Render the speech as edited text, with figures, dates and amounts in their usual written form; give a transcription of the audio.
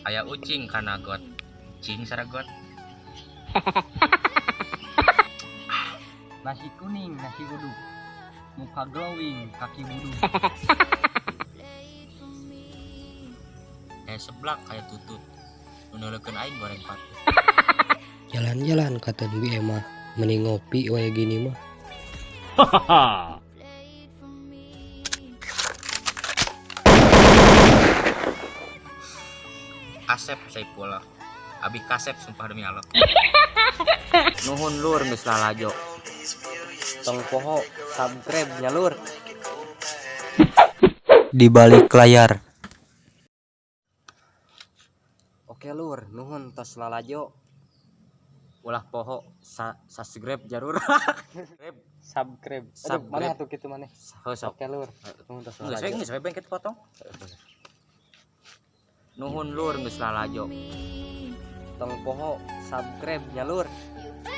Aya ucing kana got. Cing saragot. Nasi kuning, nasi uduk. Muka glowing, kaki wudhu. Kayak seblak kayak tutup. Nu neuleukeun aing goreng patu. Jalan-jalan ka Tenbi mah mending ngopi wae gini mah. Asep Saipullah. Abi kasep sumpah demi Allah. Nuhun lur geus lalajo. Tong poho, subscribe nyalur. Di balik layar. Oke lur, nuhun tos lalajo. Ulah poho subscribe jarur. Subscribe. Aduh, Subscribe. mana tuh kitu maneh? Heuh sok. Oke lur, nuhun tos Geus we lalajo. geus we bengket potong. Nuhun lur geus lalajo. Tong poho, subscribe nyalur. You